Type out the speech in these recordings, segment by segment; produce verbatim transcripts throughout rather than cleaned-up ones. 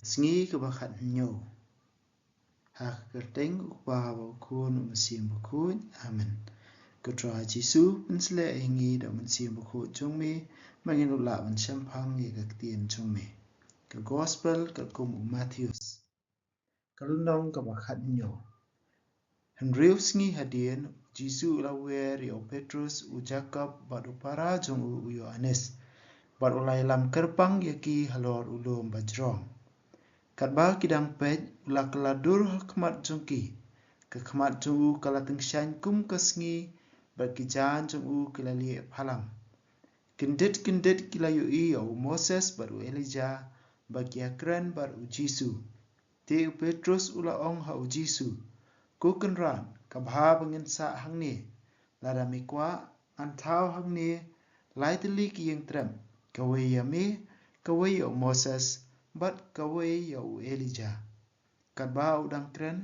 Sngi kaba khathynñiew. Ha ka kyrteng u Kpa bad u Khun bad u Mynsiem Bakhuid. Amen. Ko Trai Jisu, pynsleh ïa ngi da u Mynsiem Bakhuid jong me, ba ngin ïoh lah ban shemphang ïa ka ktien jong me. Ka Gospel katkum u Mathaios. Ka lynnong kaba khathynñiew. Hynriew sngi hadien, u Jisu u la wer ïa u Petros, u Jakob bad u para jong u, u Ïoannis, bad u la ïalam kyrpang ïa ki halor u lum bajrong. Katba ki dang peit, u la kylla dur ha khmat jong ki. Ka khmat jong u ka la tyngshaiñ kum ka sngi, bad ki jaiñ jong u ki la lieh phalang. Kyndit kyndit ki la ïohi ïa u Moses bad u Elijah ba ki ïakren bad u Jisu. Te u Petros u la ong ha u Jisu, Ko Kynrad, ka bha ba ngin sah hangne. Lada me kwah, ngan thaw hangne lai tylli ki ïing trep, kawei ïa me, kawei ïa u Moses, bad kawei ïa u Elijah. Katba u dang kren,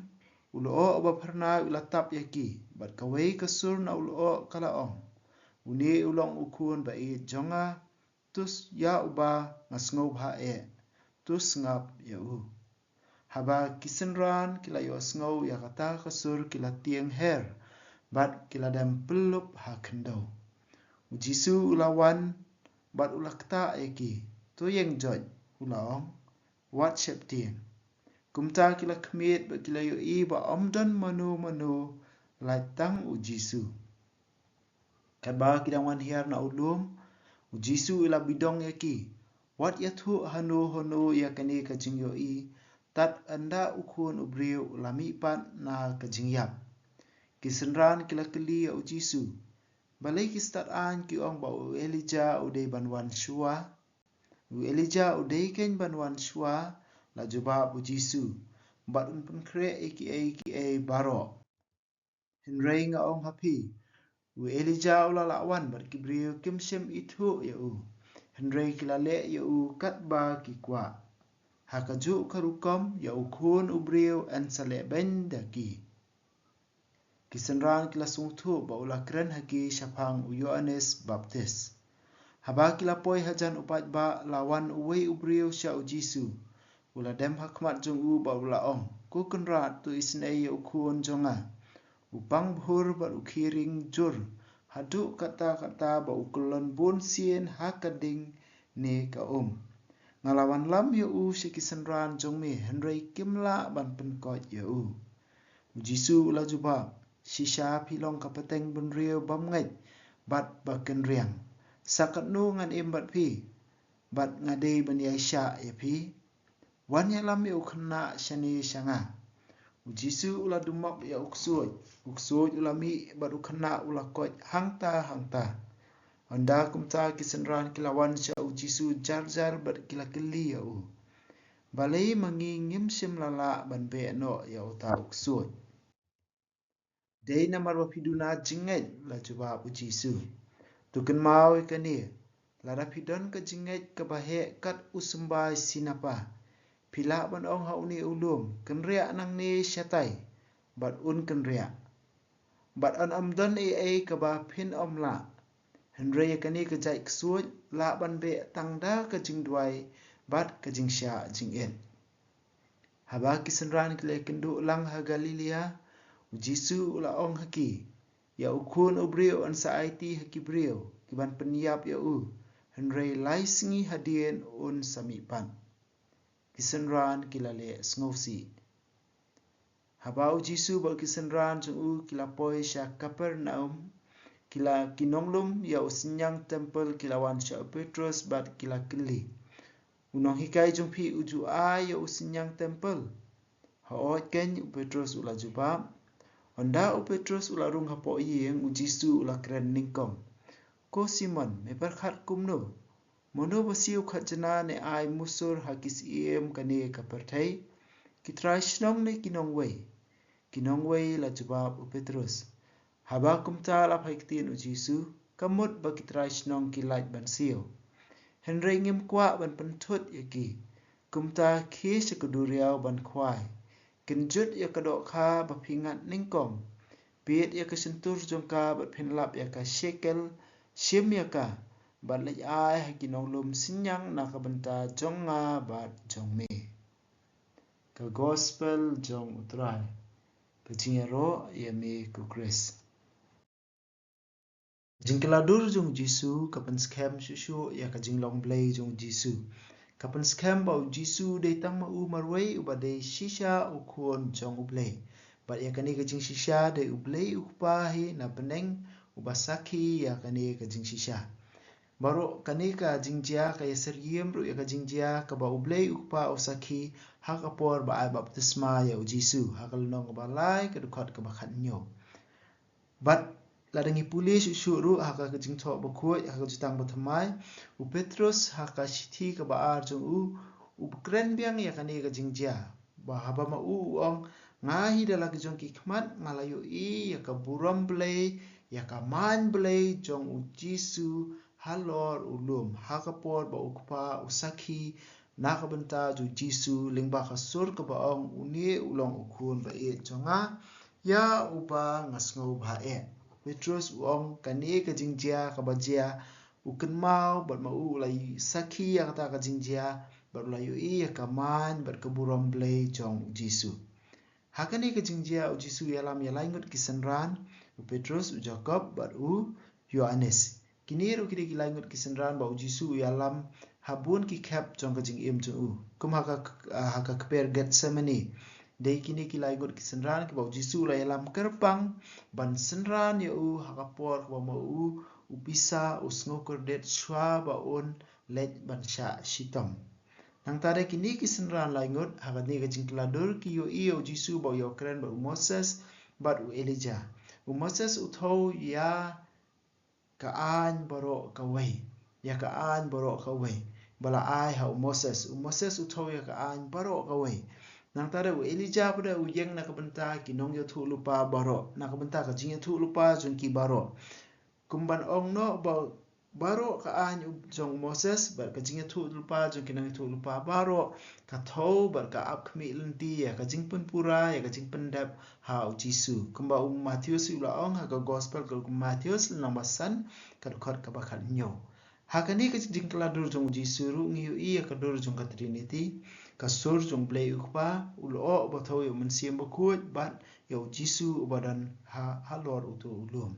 u lyoh uba phyrnai u la tap ïa ki, bad kawei ka sur na u lyoh ka la ong, Une u long u Khun ba ïeit jong nga, to ïa uba nga sngewbha eh, to sngap ïa u. Haba ki synran ki la ïohsngew ïa kata ka sur ki la tieng her, bad ki la dem pyllup ha khyndew. U Jisu u la wan, bad u la ktah ïa ki, to ïeng joit, u la ong, wat sheptieng. Kumta ki la khmied bad ki la ïohi ba ym don mano mano lait tang u Jisu. Katba ki dang wan hiar na u lum, u Jisu u la bidong ïa ki, wat ïathuh hano hano ïa kane ka jingïohi, tad ynda u Khun u briew u la mihpat na ka jingïap. Ki synran ki la kylli ïa u Jisu, balei ki stad aiñ ki ong ba u Elijah u dei ban wan shuwa? U Elijah u dei keiñ ban wan shuwa, la jubab u Jisu, bad un pynkhreh ïa kiei kiei baroh. Hynrei nga ong ha phi, u Elijah u la lah wan bad ki briew kim shym ithuh ïa u. Hynrei ki la leh ïa u katba ki kwah. Ha kajuh ka rukom ïa u Khun u briew yn sa leh beiñ da ki. Ki synran ki la sngewthuh ba u la kren ha ki shaphang u Ïoannis Baptis. Haba ki la poi hajan u paidbah, la wan uwei u briew sha u Jisu. U la dem ha khmat jong u bad u la ong, Ko Kynrad, to isynei ïa u khun jong nga. U pang bhur bad u khie ring jur, haduh katta katta ba u kyllon bun sien ha ka ding ne ka um. Nga la wanlam ïa u sha ki synran jong me, hynrei kim lah ban pynkoit ïa u. U Jisu u la jubab, Shisha phi long ka pateng bynriew bymngeit bad ba kynriang. Sa katno ngan im bad phi, bad nga dei ban ïaishah ïa phi? Wan ïalam ïa u khynnah shane sha nga. U Jisu u la dumok ïa u ksuid. U ksuid u la mih bad u khynnah u la koit hangta hangta. Ynda kumta ki synran ki la wan sha u Jisu jar jar bad ki la kylli ïa u, Balei ma ngi ngim shym la lah ban beh noh ïa uta u ksuid? Dei namar ba phi duna jingngeit, la jubab u Jisu. To kynmaw ïa kane, lada phi don ka jingngeit kaba heh kat u symbai sinapa, phi lah ban ong ha une u lum, Kynriah nangne shatai, bad un kynriah. Bad yn ym don ei ei kaba phin ym lah. Hynrei ïa kane ka jait ksuid lah ban beh tang da ka jingduwai bad ka jingshah jingit. Haba ki synran ki la ïakynduh lang ha Galilea, u Jisu u la ong ha ki, Ïa u Khun u briew yn sa aiti ha ki briew kiban pynïap ïa u, hynrei lai sngi hadien un sa mihpat. Ki synran ki la leh sngewsih. Haba u Jisu bad ki synran jong u ki la poi sha Kapernaum, ki la, ki nonglum ïa u synñiang templ ki la wan sha u Petros bad ki la kylli, U nonghikai jong phi u ju ai ïa u synñiang templ? Hooid keiñ, u Petros u la jubab. Ynda u Petros u la rung hapoh ïing, u Jisu u la kren nyngkong, Ko Simon, me pyrkhat kumno? Mano ba siew khatjana ne ai musur ha ki syiem kane ka pyrthei? Ki trai shnong ne ki nongwei? Ki nongwei, la jubab u Petros. Haba kumta la phai ktien u Jisu, ka mut ba ki trai shnong ki lait ban siew. Hynrei ngim kwah ban pynthut ïa ki. Kumta khie sha ka duriaw ban khwai. Kynjut ïa ka dohkha ba phi ngat nyngkong. Pied ïa ka shyntur jong ka bad phin lap ïa ka shekel, shim ïa ka, bad leit ai ha ki nonglum synñiang na ka bynta jong nga bad jong me. Ka Gospel jong U Trai. Ka jingïaroh ïa me ko Khrist. Jingkylla dur jong U Jisu ka pynskhem shuh shuh ïa ka jinglong Blei jong U Jisu. Ka pynskhem ba U Jisu dei tang ma u marwei uba dei shisha u Khun jong U Blei. Bad ïa kane ka jingshisha dei U Blei U Kpa hi na bneng uba sakhi ïa kane ka jingshisha. Baroh kane ka jingjia ka ïasyriem ruh ïa ka jingjia kaba U Blei U Kpa u sakhi ha ka por ba ai baptisma ïa U Jisu, ha ka lynnong kaba lai, ka dkhot kaba khathynñiew. Bad lada ngi pule shuh shuh ruh ha ka Jingthoh Bakhuid, ha ka Jutang Bathymmai, U Petros ha ka shithi kaba ar jong u, u kren biang ïa kane ka jingjia. Ba haba ma u u ong, nga hi da la ki jong ki khmat nga la ïohi ïa ka burom Blei, ïa ka main Blei jong U Jisu halor u lum, ha ka por ba U Kpa u sakhi na ka bynta jong U Jisu lyngba ka sur kaba ong, une u long u Khun ba ïeit jong nga, ïa uba nga sngewbha eh. U Petros u ong kane ka jingjia kaba jia, u kynmaw bad ma u u la sakhi ïa kata ka jingjia, bad u la ïohi ïa ka main bad ka burom Blei jong U Jisu. Ha kane ka jingjia U Jisu u ïalam ïa lai ngut ki synran, U Petros, U Jakob bad U Ïoannis. Kine ruh ki dei ki lai ngut ki synran ba U Jisu u ïalam ha bun ki khep jong ka jingim jong u. Kum ha ka, ha ka kper Gethsemane. Dei kine ki lai ngut ki synran kiba U Jisu u la ïalam kyrpang ban synran ïa u ha ka por kaba ma u u pisa, u sngewkordit shuwa ba un leit ban shah shitom. Nangta de kine ki synran lai ngut ha kane ka jingkylla dur ki ïohi ïa U Jisu ba u ïakren bad u Moses bad u Elijah. U Moses u thew ïa ka aiñ baroh kawei. Ïa ka aiñ baroh kawei ba la ai ha u Moses. U Moses u thew ïa ka aiñ baroh kawei. Nangta de u Elijah pat de u ïeng na ka bynta ki nongïathuhlypa baroh, na ka bynta ka jingïathuhlypa jong ki baroh. Kum ban ong noh ba baroh ka aiñ jong u Moses bad ka jingïathuhlypa jong ki nongïathuhlypa baroh ka thew bad ka ap khmih lynti ïa ka jingpynpura ïa ka jingpyndep ha u Jisu. Kumba u Mathaios u la ong ha ka Gospel ka u Mathaios lynnong ba san, ka dkhot kaba khathynñiew. Ha kane ka jingkylla dur jong u Jisu ruh ngi ïohi ïa ka dur jong ka Trinity, ka sur jong U Blei U Kpa, u lyoh uba thew ïa u Mynsiem Bakhuid bad ïa u Jisu uba don ha, halor uto u lum.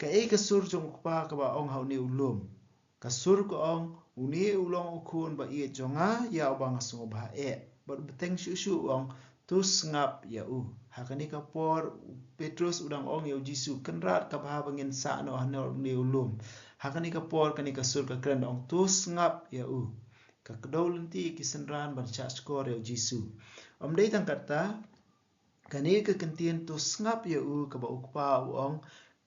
Kaei ka sur jong U Kpa kaba ong ha une u lum? Ka sur ka ong, une u long u Khun ba ïeit jong nga, ïa uba nga sngewbha eh. Bad u bteng shuh shuh u ong, to sngap ïa u. Ha kane ka por u Petros u dang ong ïa u Jisu, Kynrad, ka bha ba ngin sah noh hangne une u lum. Ha kane ka por kane ka sur ka kren da ong, to sngap ïa u. Ka kdew lynti ïa ki synran ban shah shkor ïa u Jisu. Ym dei tang katta, kane ka kyntien to sngap ïa u kaba U Kpa u ong,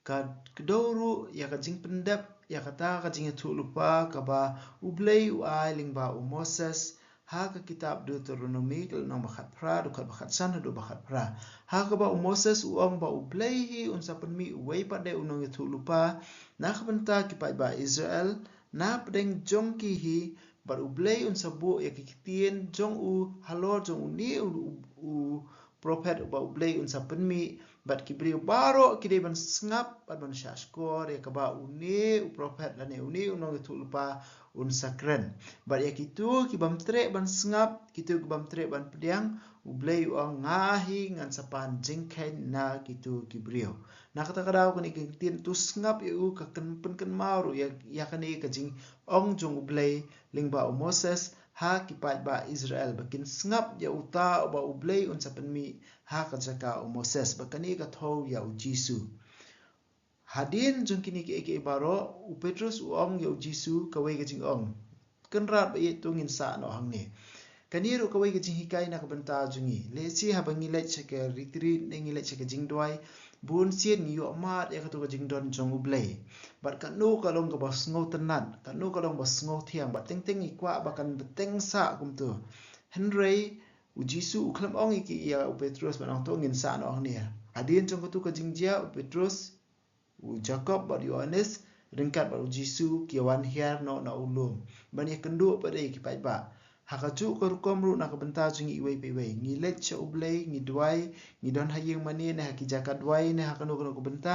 ka kdew ruh ïa ka jingpyndep ïa kata ka jingïathuhlypa kaba U Blei u ai lyngba u Moses ha ka kitab Deuteronomi ka lynnong ba khatphra, dkhot ba khatsan haduh ba khatphra. Ha kaba u Moses u ong ba U Blei hi un sa pynmih uwei pat de u nongïathuhlypa na ka bynta ki paidbah Israel, na pdeng jong ki hi, bad U Blei un sa buh ïa ki ktien jong u halor jong une u, u, u prophet uba U Blei un sa pynmih, bad ki briew baroh ki dei ban sngap bad ban shah shkor ïa kaba une u prophet lane une u nongïathuhlypa un sa kren. Bad ïa kito ki bym treh ban sngap, kito ki bym treh ban pdiang, U Blei u ong, nga hi ngan sa pan jingkheiñ na kito ki briew. Na kata ka daw kane ka ktien to sngap ïa u ka kyn, pynkynmaw ruh ïa, ïa kane ka jingong jong U Blei lyngba u Moses ha ki paidbah Israel ba kin sngap ïa uta uba U Blei un sa pynmih ha ka jaka u Moses. Bad kane ka thew ïa u Jisu. Hadien jong kine kiei kiei baroh, u Petros u ong ïa u Jisu kawei ka jingong. Kynrad ba ïeit, to ngin sah noh hangne. Kane ruh kawei ka jinghikai na ka bynta jong ngi. Lehse haba ngi leit sha ka retreat ne ngi leit sha ka jingduwai, bun sien ngi ïoh mad ïa kato ka jingdon jong U Blei. Bad kano ka long kaba sngewtynnat, kano ka long ba sngewthiang, bad teng teng ngi kwah ba kan bteng sah kumto. Hynrei u Jisu u khlem ong ïa ki, ïa u Petros ban ong to ngin sah noh hangne. Hadien jong kato ka jingjia u Petros, u Jakob bad u Ïoannis, ryngkat bad u Jisu ki wan hiar noh na u lum ban ïakynduh pat ïa ki paidbah. Ha kajuh ka rukom ruh na ka bynta jong ngi iwei pa iwei, ngi leit sha U Blei, ngi duwai, ngi don ha ïing mane ne ha ki jaka duwai ne ha kano kano ka bynta,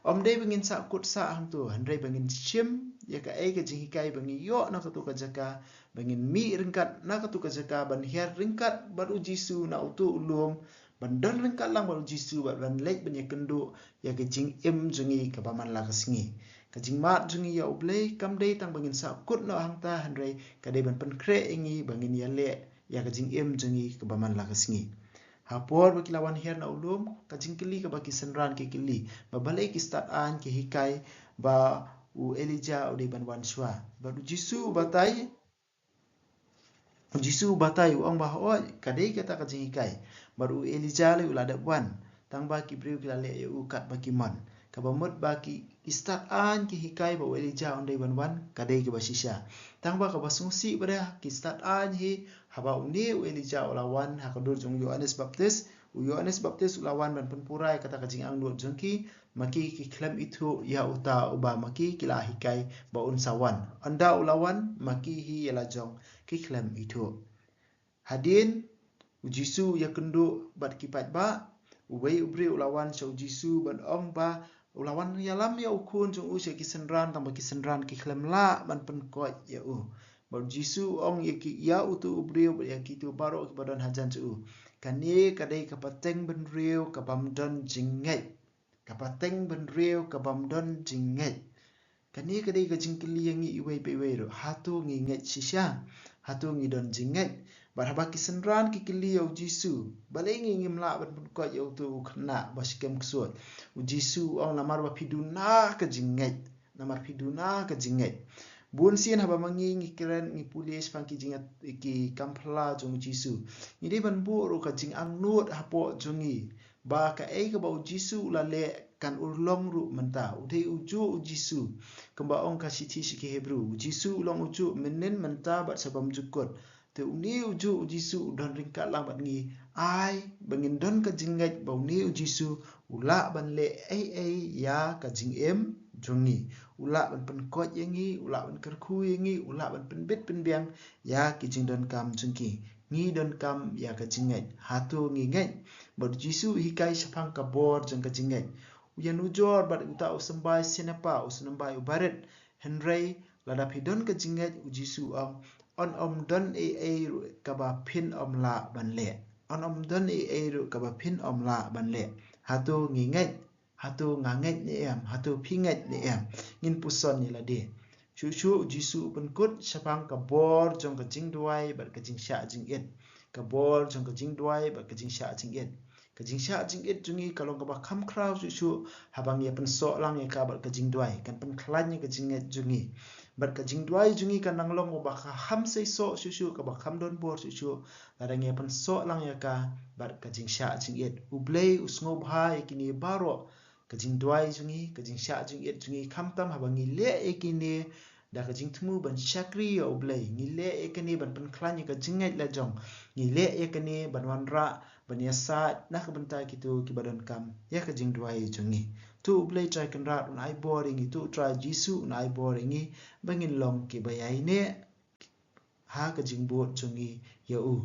ym dei ba ngin sah kut sah hangto, hynrei ba ngin shim ïa kaei ka jinghikai ba ngi ïoh na katu ka jaka, ba ngin mih ryngkat na katu ka jaka, ban hiar ryngkat bad u Jisu na utu u lum, ban don ryngkat lang bad u Jisu, bad ban leit ban ïakynduh ïa ka jingim jong ngi kaba man la ka sngi. Ka jingmad jong ngi ïa U Blei kam dei tang ba ngin sahkut noh hangta, hynrei ka dei ban pynkhreh ïa ngi ba ngin ïaleh ïa ka jingim jong ngi kaba man la ka sngi. Ha por ba ki la wan hiar na u lum, ka jingkylli kaba ki synran ki kylli, ba balei ki stad aiñ ki hikai ba u Elijah u dei ban wan shuwa. Bad u Jisu u batai, u Jisu u batai, u ong ba hooid, ka dei kata ka jinghikai. Bad u Elijah lei u la dep wan, tang ba ki briew ki la leh ïa u kat ba ki mon. Kaba mut ba ki, ki stad aiñ ki hikai ba u Elijah un dei ban wan, ka dei kaba shisha. Tang ba kaba sngewsih ba dei, ki stad aiñ hi, haba une u Elijah u la wan ha ka dur jong u Ïoannis Baptis, u Ïoannis Baptis u la wan ban pynpura ïa kata ka jingangnud jong ki, ma ki ki khlem ithuh ïa uta uba ma ki ki la hikai ba un sa wan. Ynda u la wan, ma ki hi ïa la jong ki khlem ithuh. Hadien u Jisu u ïakynduh bad ki paidbah, uwei u briew u la wan sha u Jisu ban ong ba u la wan ïalam ïa u khun jong u sha ki synran, tang ba ki synran ki khlem lah ban pynkoit ïa u. Bad u Jisu u ong ïa ki, ïa utu u briew bad ïa kito baroh kiba don hajan jong u, kane ka dei ka pateng bynriew kabym don jingngeit. Ka pateng bynriew kabym don jingngeit. Kane ka dei ka jingkylli ïa ngi iwei pa iwei ruh. Hato ngi ngeit shisha? Hato ngi don jingngeit? Bad haba ki synran ki kylli ïa u Jisu, balei ngi ngim lah ban pynkoit ïa utu u khynnah ba skhem ksuid? U Jisu u ong, namar ba phi duna ka jingngeit. Namar phi duna ka jingngeit. Bun sien haba ma ngi ngi kren, ngi pule shaphang ki jing, ki kam phylla jong u Jisu, ngi dei ban buh ruh ka jingangnud hapoh jong ngi ba kaei kaba u Jisu u la leh kan urlong ruh mynta. U dei ujuh u Jisu. Kumba ong ka shithi sha ki Hebru, u Jisu u long ujuh mynnin, mynta bad sha bymjukut. Te une ujuh u Jisu u don ryngkat lang bad ngi. Ai ba ngin don ka jingngeit ba une u Jisu u lah ban leh ei ei ïa ka jingim jong ngi. U lah ban pynkoit ïa ngi, u lah ban kyrkhu ïa ngi, u lah ban pynbit pynbiang ïa ki jingdonkam jong ki. Ngi donkam ïa ka jingngeit. Hato ngi ngeit? Bad u Jisu u hikai shaphang ka bor jong ka jingngeit. U ïanujor bad uta u symbai shenpa, u symbai uba rit. Hynrei lada phi don ka jingngeit, u Jisu u ong, yn ym don ei ei ruh kaba phin ym lah ban leh. Yn ym don ei ei ruh kaba phin ym lah ban leh. Hato ngi ngeit? Hato nga ngeit ne em? Hato phi ngeit ne em? Ngin puson ïa lade. Shuh shuh u Jisu u pynkut shaphang ka bor jong ka jingduwai bad ka jingshah jingit. Ka bor jong ka jingduwai bad ka jingshah jingit. Ka jingshah jingit jong ngi ka long kaba kham khraw shuh shuh haba ngi ïa pynsoh lang ïa ka bad ka jingduwai, kan pynkhlaiñ ïa ka jingngeit jong ngi. Bad ka jingduwai jong ngi kan nang long kaba kham seisoh shuh shuh, kaba kham don bor shuh shuh lada ngi ïa pynsoh lang ïa ka bad ka jingshah jingit. U Blei u sngewbha ïa kine baroh, ka jingduwai jong ngi, ka jingshah jingit jong ngi, khamtam haba ngi leh ïa kine da ka jingthmu ban shakri ïa U Blei. Ngi leh ïa kane ban pynkhlaiñ ïa ka jingngeit la jong. Ngi leh ïa kane ban wanrah, ban ïasaid na ka bynta kito kiba donkam ïa ka jingduwai jong ngi. To U Blei Trai Kynrad un ai bor ïa ngi, to U Trai Jisu un ai bor ïa ngi ba ngin long kiba ïaineh ha ka jingbud jong ngi ïa u,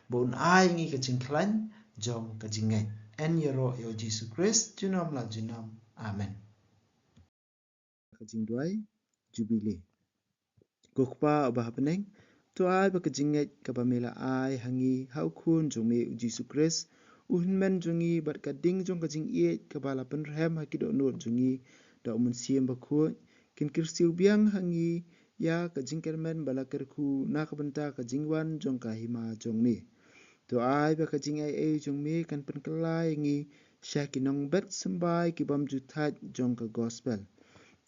ba un ai ngi ka jingkhlaiñ jong ka jingngeit. Yn ïaroh ïa U Jisu Khrist junom la junom. Amen. Ka jingduwai Jubili. Ko Kpa uba ha bneng, to ai ba ka jingngeit kaba me la ai ha ngi ha u Khun jong me u Jisu Khrist, u Hynmen jong ngi, bad ka ding jong ka jingïeit kaba la pynrhem ha ki dohnud jong ngi da u Mynsiem Bakhuid, kin kyrsiew biang ha ngi ïa ka jingkyrmen ba la kyrkhu na ka bynta ka jingwan jong ka Hima jong me. To ai ba ka jingaiei jong me kan pynkylla ïa ngi sha ki nongbet symbai ki bym ju thait jong ka Gospel.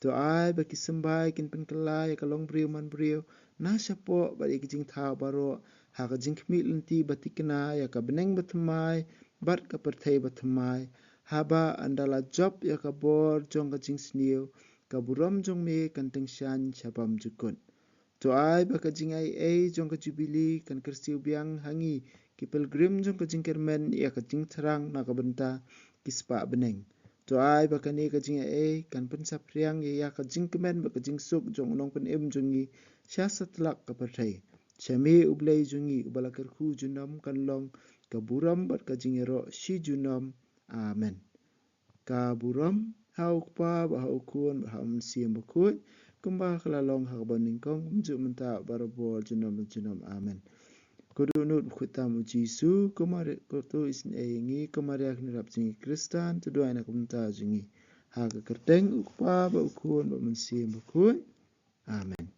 To ai ba ki symbai kin pynkylla ïa ka longbriew manbriew na shapoh bad ïa ki jingthaw baroh ha ka jingkhmih lynti ba thikna ïa ka bneng bathymmai bad ka pyrthei bathymmai, haba ynda la jop ïa ka bor jong ka jingsniew, ka burom jong me kan tyngshaiñ sha bymjukut. To ai ba ka jingaiei jong ka Jubili kan kyrsiew biang ha ngi ki pilgrim jong ka jingkyrmen ïa ka jingthrang na ka bynta ki spah bneng. To ai ba kane ka jingaiei kan pynsaphriang ïa, ïa ka jingkmen bad ka jingsuk jong u Nongpynim jong ngi sha satlak ka pyrthei. Sha me U Blei jong ngi uba la kyrkhu junom kan long ka burom bad ka jingïaroh shi junom. Amen. Ka burom ha u Kpa bad ha u Khun bad ha u Mynsiem Bakhuid, kumba ka la long ha kaba nyngkong, kumjuh mynta, barabor, junom junom. Amen. Ko dohnud bakhuid tam, U Jisu, ko Maria, ko to isynei ïa ngi, ko Maria kynrad jong ngi Khristan, to duwai na ka bynta jong ngi. Ha ka kyrteng U Kpa bad U Khun bad U Mynsiem Bakhuid. Amen.